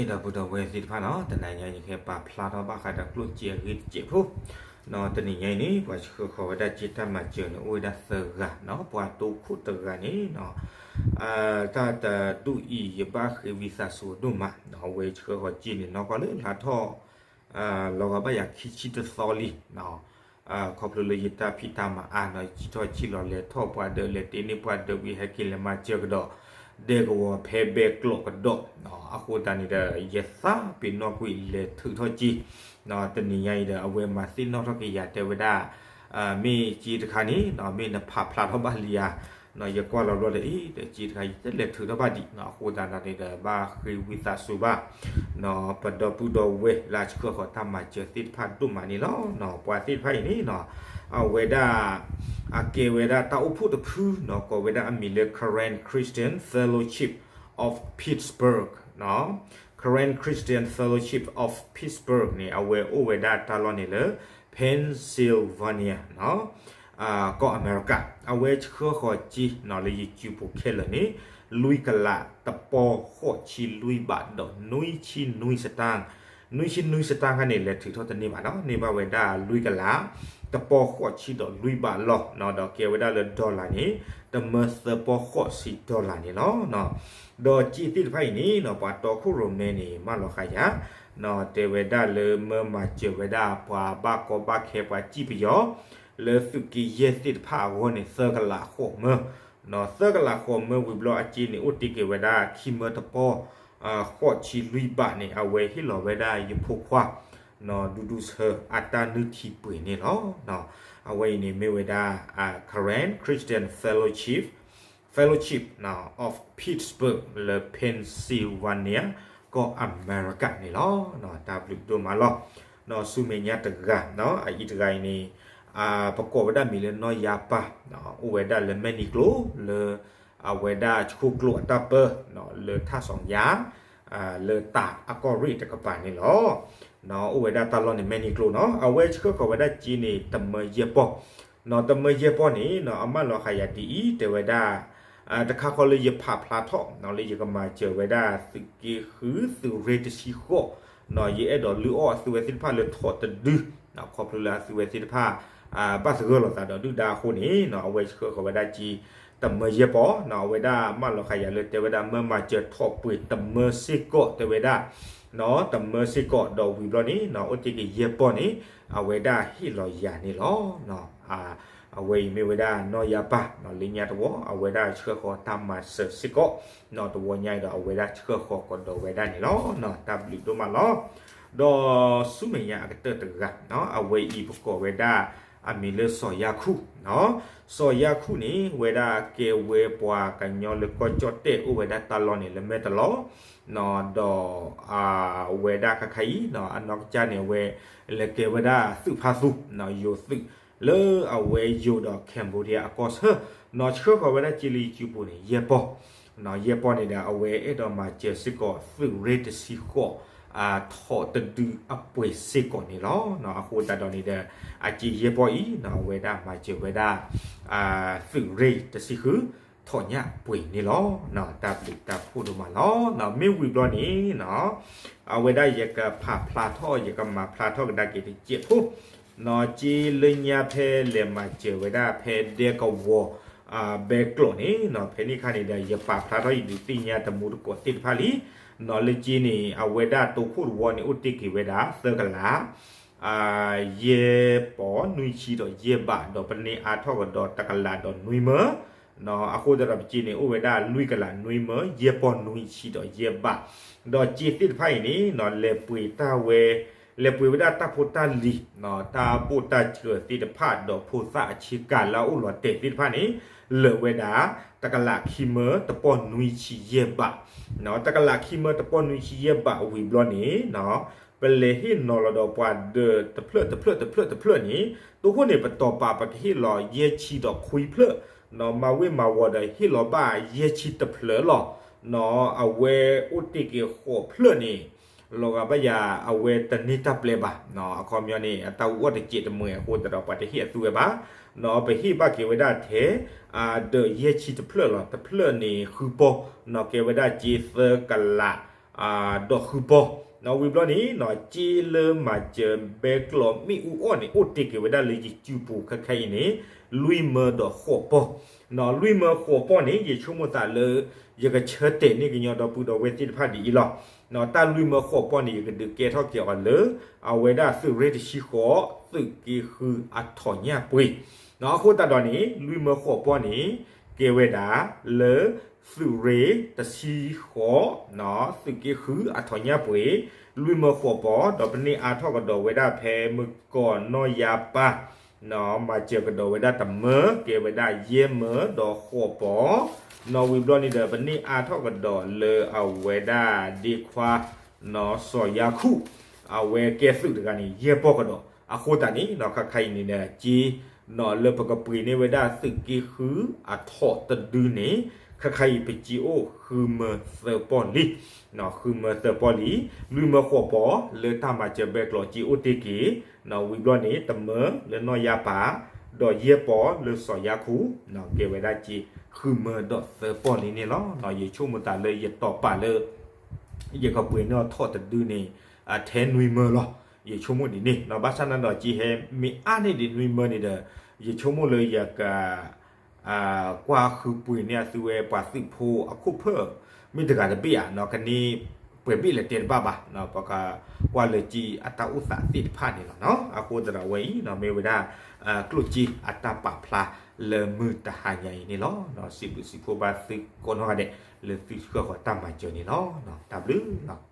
ဒီပုၢ်ဒီဝဲၢ်သ့ၣ်တဖၣ်နီၤ, တနံၤညါအံၤ ယကဟဲပာ်ဖျါထီၣ်ဘၣ်ဃးဒီးကျိၣ်စ့အဂ့ၢ်တစဲးဖိ, တနံၤညါအံၤန့ၣ် ပှၤဆှၢဃီၤဝဲဒၣ်စ့တၢ်မၤစၢၤန့ၣ် အိၣ်ဝဲဒၣ်သၢဂၤနီၤ, ပှၤတိခိၣ်တဂၤန့ၣ်နီၤ, တၢ်တဒူၣ်အံၤ ယဘၣ်ဃ့ဝံသးစူၤဒိၣ်မးနီၤ, အဝဲဆှၢဃီၤစ့န့ၣ် နီၢ်ကီၢ်လၢလါထီၣ် လီၤဂာ်ဘၣ်ယၤခံဆံတသီလံ, ခီဖျိလၢယတၢ်ဖံးတၢ်မၤအါနီၤ, ယစံၣ်ထီၣ်စံၣ်လီၤ လဲၤထီၣ်ပှၤဒၢး လဲၤတ့န့ၢ်ပှၤဒၢးဝံၤ ဟဲက့ၤလဲၤမၤစၢၤကဒီး ဒဲကဝီၤဖဲဘဲကျိးကဒီး, အဃိသတးန့ၣ်ဒီး ယသးပ့ၤနီၣ်ကွံာ်လဲၤထုးထီၣ်စ့, တနံၤညါအံၤဒီး အဝဲမၤသ့ၣ်နီၣ်ထီၣ်က့ၤယၤ တဲဝဲဒၣ် မ့ၢ်စ့တခါန့ၣ်နီၤ, မ့ၢ်နဖးဖျါထီၣ်ဘၣ်လံဧါ, ယကွၢ်လီၤဘျီဒီး အ့ ဒီးစ့တခါ ယတလဲၤထုးထီၣ်ဘၣ်ဒံးနီၤ, အဃိသတးန့ၣ်ဒီး ဘၣ်ဃ့ဝံသးစူၤဘၣ် ပဒီပုၢ်ဒီဝဲၢ်လၢအဆှၢဃီၤတၢ်မၤစၢၤသ့ၣ်တဖၣ်ဒိၣ်မးန့ၣ်လီၤ. ပှၤသ့ၣ်တဖၣ်အံၤန့ၣ်နီၤ, အဝဲဒၣ် အကဲဝဲဒၣ်တၢ်အိၣ်ဖှိၣ်တဖုနီၤ, ကိးဝဲဒၣ်အမံၤလၢ Karen Christian Fellowship of Pittsburgh, Karen Christian Fellowship of Pittsburgh န့ၣ် အဝဲအိၣ်ဝဲဒၣ်တၢ်လီၢ်န့ၣ်လၢ Pennsylvania ကီၢ်အမဲရကၤ, အဝဲဆှၢဃီၤစ့နီၤ လၢယစုပူၤခဲလၢာ်န့ၣ် လွံၢ်ကလးတပီၢ်ဃိးဆံလွံၢ်ဘးဒီးနွံဆံနွံစတၢၣ်, နွံဆံနွံစတၢၣ်ခါန့ၣ် လဲၤထုးထီၣ်တန့ၢ်ဘၣ်နီၤ, န့ၢ်ဘၣ်ဝဲဒၣ်လွံၢ်ကလး တပီၢ်ဃိးဆံဒီးလွံၢ်ဘးလီၤ, ဒီးကဲဝဲဒၣ်လၢ dollar န့ၣ် တမၢသၢပီၢ်ဃိးဆံ dollar န့ၣ်လီၤ. ဒီးစ့သ့ၣ်တဖၣ်အံၤန့ၣ်နီၤ ပှၤတီခိၣ်ရိၣ်မဲန့ၣ် မၢလီၤဃာ်ယၤ တဲဝဲဒၣ်လၢမၢမၤစၢၤဝဲဒၣ်ပှၤဘၣ်ကီဘၣ်ခဲ ပှၤစံၣ်ပယီၤ လၢသုးက့ယဲၢ်သ့ၣ်တဖၣ်အဂီၢ်န့ၣ် သၢကလးဃိးမၢ, သၢကလးဃိးမၢဝံၤဘျီ အစ့န့ၣ် အိၣ်တ့ၢ်က့ၤဝဲဒၣ်ခံမၢတပီၢ် ဃိးဆံလွံၢ်ဘးန့ၣ် အဝဲဟ့ၣ်လီၤဝဲဒၣ်ယဖိခွါ ဒူဒူဆၢအတၢ်နုၢ်ထံပှ့ၤန့ၣ်လီၤ. အဝဲအံၤန့ၣ်မ့ၢ်ဝဲဒၣ် Karen Christian Fellowship, Fellowship of Pittsburgh လၢ Pennsylvania ကီၢ်အမဲရကၤန့ၣ်လီၤ. တၢ်ဘျုးဒိၣ်မးလီၤ. ဆူမဲာ်ညါတဂၤ အအံၤတဂၤအံၤန့ၣ် ပကိးဝဲဒၣ်မံၤလၢနီၢ်ယါပၢ်, အိၣ်ဝဲဒၣ်လၢမဲၢ်နံၤကျိၤ လၢအဝဲဒၣ်ဆှိကျိၤအတၢ်ပၢ လၢထၣ်စီၤယါ လၢတၢ်အကီၢ်ရ့ၣ်တကပၤန့ၣ်လီၤ. အိၣ်ဝဲဒၣ်တၢ်လီၢ်န့ၣ် မဲၢ်နံၤကျိၤနီၤ, အဝဲဆှၢဃီၤဝဲဒၣ်စ့န့ၣ် တမၢယဲၢ်ပီၢ်, တမၢယဲၢ်ပီၢ်န့ၣ် အမၢလီၤဃာ်ယၤဒ်အံၤ တဲဝဲဒၣ် တခါဃီလၢယဖးဖျါထီၣ် လၢယကမၤစၢၤဝဲဒၣ်သုးက့ဃု သုးရ့ၣ်တဆံဃိး, ယအဲၣ်ဒိးလုၢ်အီၣ်အသုဝဲသ့ၣ်တဖၣ်လၢထီၣ်တဒု ခီဖျိလၢအသုဝဲသ့ၣ်တဖၣ် ဘၣ်သဂၢၢ်လိာ်သးဒီးဒုၣ်ဒါအဃိန့ၣ် အဝဲဆှၢဃီၤဝဲဒၣ်စ့ တမၢယဲၢ်ပီၢ်, အဝဲဒၣ်မၢလီၤဃာ်ယၤလၢတဲဝဲဒၣ် မၢမၤစၢၤထီၣ်ပှ့ၤတမၢစ့ၢ်ကီး တဲဝဲဒၣ် တမၢစ့ၢ်ကီး ဒီးဝံၤဘျီန့ၣ် အိၣ်တ့ၢ်က့ၤယဲၢ်ပီၢ်န့ၣ် အဝဲဒၣ်ဟ့ၣ်လီၤယၤန့ၣ်လီၤ. အဝဲအံၤမ့ၢ်ဝဲဒၣ်နီၢ်ယါပၢ် လၢညါတဝီ အဝဲဒၣ်ဆှၢဃီၤတၢ်မၤစၢၤစ့ၢ်ကီး, တဝီညါအံၤဒီး အဝဲဒၣ်ဆှၢဃီၤကဒီးဝဲဒၣ်န့ၣ်လီၤ. တၢ်ဘျုးဒိၣ်မးလီၤ. ဒီးဆူမဲာ်ညါအကတၢၢ်တဂၤ အဝဲအံၤပကိးဝဲဒၣ် အမံၤလၢစီၤယါခူၣ်, စီၤယါခူၣ်န့ၣ် ဝဲဒၣ်ကဲဝဲပှၤကညီလၢကီၢ်ကၠီၣ်တဲၣ် အိၣ်ဝဲဒၣ်တၢ်လီၢ်န့ၣ်လၢမဲၢ်တလီၢ်, ဒီး ဝဲဒၣ်ခါခါအံၤ အနီၢ်ကစၢ်န့ၣ် အဝဲလဲၤကဲဝဲဒၣ်သုးဖါသူ ယိၤသုး လၢအဝဲယိၤဒီး Cambodia အကီၢ်ဆၢ, နီၢ်ဆှၢဃီၤဝဲဒၣ်စ့လၢယစုပူၤန့ၣ် ယဲၢ်ပီၢ်, ယဲၢ်ပီၢ်န့ၣ်ဒီး အဝဲအဲၣ်ဒိးမၤစၢၤစ့ၢ်ကီး သုးရ့ၣ်တဆံဃိး ထီၣ်တဒုအပှ့ၤစ့ၢ်ကီးန့ၣ်လီၤ. အဃိသတးဒီးန့ၣ်ဒီး အစ့ယဲၢ်ပီၢ်အံၤ အဝဲဒၣ်မၤစၢၤဝဲဒၣ် သုးရ့ၣ်တဆံဃု ထီၣ်ညၣ်ပှ့ၤန့ၣ်လီၤ. တၢ်ဘျုးတၢ်ဖှိၣ်ဒိၣ်မးလီၤ. မ့ၢ်ဝံၤဘျီန့ၣ် အဝဲဒၣ်ယကဖးဖျါထီၣ် ယကမၤဖျါထီၣ်ကဒါက့ၤတစဲးဖိ, စ့လၢညါဖဲလဲၤမၤစၢၤဝဲဒၣ်ဖဲဒဲကဝီၤ ဘဲကျိးန့ၣ် ဖဲန့ၣ်ခါန့ၣ်ဒီး ယပာ်ဖျါထီၣ်ယဒုးသ့ၣ်ညါတမူတကိးသ့ၣ်တဖၣ်လံ, လၢစ့န့ၣ် အဝဲဒၣ်တိခိၣ်တဝီန့ၣ် အိၣ်တ့ၢ်က့ၤဝဲဒၣ် သၢကလး ယဲၢ်ပီၢ်နွံဆံဒီးယဲၢ်ဘး ဒီးပန့ၢ်အါထီၣ်ကဒီးတကလးဒီးနွံမၢ, အဃိသတးဒီးပစ့န့ၣ် အိၣ်ဝဲဒၣ်လွံၢ်ကလးနွံမၢ ယဲၢ်ပီၢ်နွံဆံဒီးယဲၢ်ဘး, ဒီးစ့သ့ၣ်တဖၣ်အံၤန့ၣ် လဲၤပှ့ၤတၢ်ဝဲ လဲၤပှ့ၤဝဲဒၣ်တၢ်ဖိတၢ်လံၤ တၢ်ဘိၣ်တၢ်စၢၤသ့ၣ်တဖၣ် ဒီးဖိသၣ်အဆ့ကၤလၢအအိၣ်လီၤတဲာ်သ့ၣ်တဖၣ်န့ၣ် လၢာ်ဝဲဒၣ် တကလးခံမၢတပီၢ်နွံဆံယဲၢ်ဘး, တကလးခံမၢတပီၢ်နွံဆံယဲၢ်ဘးဝံၤဘျီန့ၣ် ပလဲၤဟ့ၣ်နီၤလီၤဒီးပှၤဒၢးတဖျၢၣ်တဖျၢၣ်တဖျၢၣ်တဖျၢၣ်န့ၣ် တိခိၣ်န့ၣ် ပတီၢ်ပာ်ပကဟ့ၣ်လီၤယဲၢ်ဆံဒီးခွံဖျၢၣ်, မၤဝ့ၢ်မၤဝီၤဒီးဟ့ၣ်လီၤဘၣ်ယဲၢ်ဆံတဖျၢၣ်လီၤ. အဝဲအိၣ်တ့ၢ်က့ၤဃိးဖျၢၣ်န့ၣ် လီၤဂာ်ဘၣ်ယၤ အဝဲတန့ၢ်တၢ်ပျဲဘၣ်, အခီပညီန့ၣ် အတၢ်အူအီၣ်တစဲးတမှဲၤအဃိသတးဒီး ပှၤတဟ့ၣ်အသူဝဲဘၣ်, ပဟ့ၣ်ဘၣ်က့ၤဝဲဒၣ်ထဲ ဒၢးယဲၢ်ဆံတဖျၢၣ်လီၤ. တဖျၢၣ်န့ၣ်ဃုပီၢ်, ကဲဝဲဒၣ်စ့သၢကလး ဒီးဃုပီၢ်, ဝံၤဘျီန့ၣ် က့လၢမၤစၢၤဘဲကျိးမ့ၣ်အူအီၣ်န့ၣ် အိၣ်တ့ၢ်က့ၤဝဲဒၣ်လၢယစုပူၤခဲခါအံၤန့ၣ် လွံၢ်မၢဒီးဃိးပီၢ်, လွံၢ်မၢဃိးပီၢ်န့ၣ် ယဆိကမိၣ်သးလၢ ယကဆၢတဲာ်န့ၢ်ကညီဒီပုၢ်ဒီဝဲၢ်သ့ၣ်တဖၣ်ဒ်အံၤလီၤ. တၢ်လွံၢ်မၢဃိးပီၢ်န့ၣ် ယကဒုးကဲထီၣ်က့ၤအီၤလၢ အဝဲဒၣ်သုးရ့ၣ်တဆံဃိး သုးက့ဃုအထီၣ်ညၣ်ပှ့ၤ, အဃိသတးဒီးန့ၣ် လွံၢ်မၢဃိးပီၢ်န့ၣ် ကဲဝဲဒၣ်လၢ သုးရ့ၣ်တဆံဃိး သုးက့ဃုအထီၣ်ညၣ်ပှ့ၤ လွံၢ်မၢဃိးပီၢ် ဒီးပန့ၢ်အါထီၣ်ကဒီးဝဲဒၣ်ဖဲမုၢ်ကီၢ်နီၢ်ယါပၢ် မၤစၢၤကဒီးဝဲဒၣ်တမၢ ကဲဝဲဒၣ်ယဲၢ်မၢဒီးဃိးပီၢ်, နီၢ်ဝံၤဘျီန့ၣ်ဒီး ပန့ၢ်အါထီၣ်ကဒီးလၢအဝဲဒၣ်ဒ့ခွါ စီၤယါခူၣ် အဝဲကဲသုးတဂၤန့ၣ် ယဲၢ်ပီၢ်ကဒီး, အဃိသတးန့ၣ် ခါခါအံၤန့ၣ်ဒီး က့ လၢပကပှ့ၤန့ၢ်ဝဲဒၣ်သုးက့ဃုအထီၣ်တဒုန့ၣ် ခါခါအံၤပက့အိၣ်ဃုမၢသၢပီၢ်လံ ဃုမၢသၢပီၢ်လံ, လွံၢ်မၢဃိးပီၢ်လၢတၢ်မၤစၢၤဘဲကျိးက့အိၣ်တ့ၢ်က့ၤ, ဝံၤဘျီန့ၣ် တမၢလၢနီၢ်ယါပၢ် ဒီးယဲၢ်ပီၢ်လၢစီၤယါခူၣ် ကဲဝဲဒၣ်က့ ဃုမၢဒီးသၢပီၢ်လံန့ၣ်လီၤ. ယဆိကမိၣ်သးလၢယတီၢ်ပာ်လၢ ယကပှ့ၤန့ၢ်အီၤထီၣ်တဒုန့ၣ် ထဲနွံမၢလီၤ. ယဆိကမိၣ်ဒ်န့ၣ် ဘၣ်ဆၣ်န့ၣ်ဒီး က့ဟဲမ့ၢ်အါန့ၢ်ဒံးနွံမၢန့ၣ်ဒီး ယဆိကမိၣ်လၢယက ကွၢ်ဃုပှ့ၤန့ၢ်အသုဝဲပှၤသုးဖိအခိၣ်ဖၢၣ် မ့ၢ်တဂၤတဘ့ၣ်ဧါ ကန့ၢ်ပှဲၤဘ့ၣ်လဲၤတဲတဘၣ်ဘၣ်, ပကကွၢ်လၢက့အတၢ်အိၣ်သးသ့ၣ်တဖၣ်န့ၣ်လီၤ. အဃိသတးဒီးအဝဲအံၤ မ့ၢ်ဝဲဒၣ် ကျိၣ်စ့အတၢ်ပာ်ဖျါလၢမုၢ်တဟါညါအံၤန့ၣ်လီၤ. စံးဘျုးစံးဖှိၣ်ဘၣ်သုကိးနီၢ်ဂၤဒဲး လၢသုဆှၢဃီၤတၢ်မၤစၢၤန့ၣ်လီၤ. တၢ်ဘျုးလီၤ.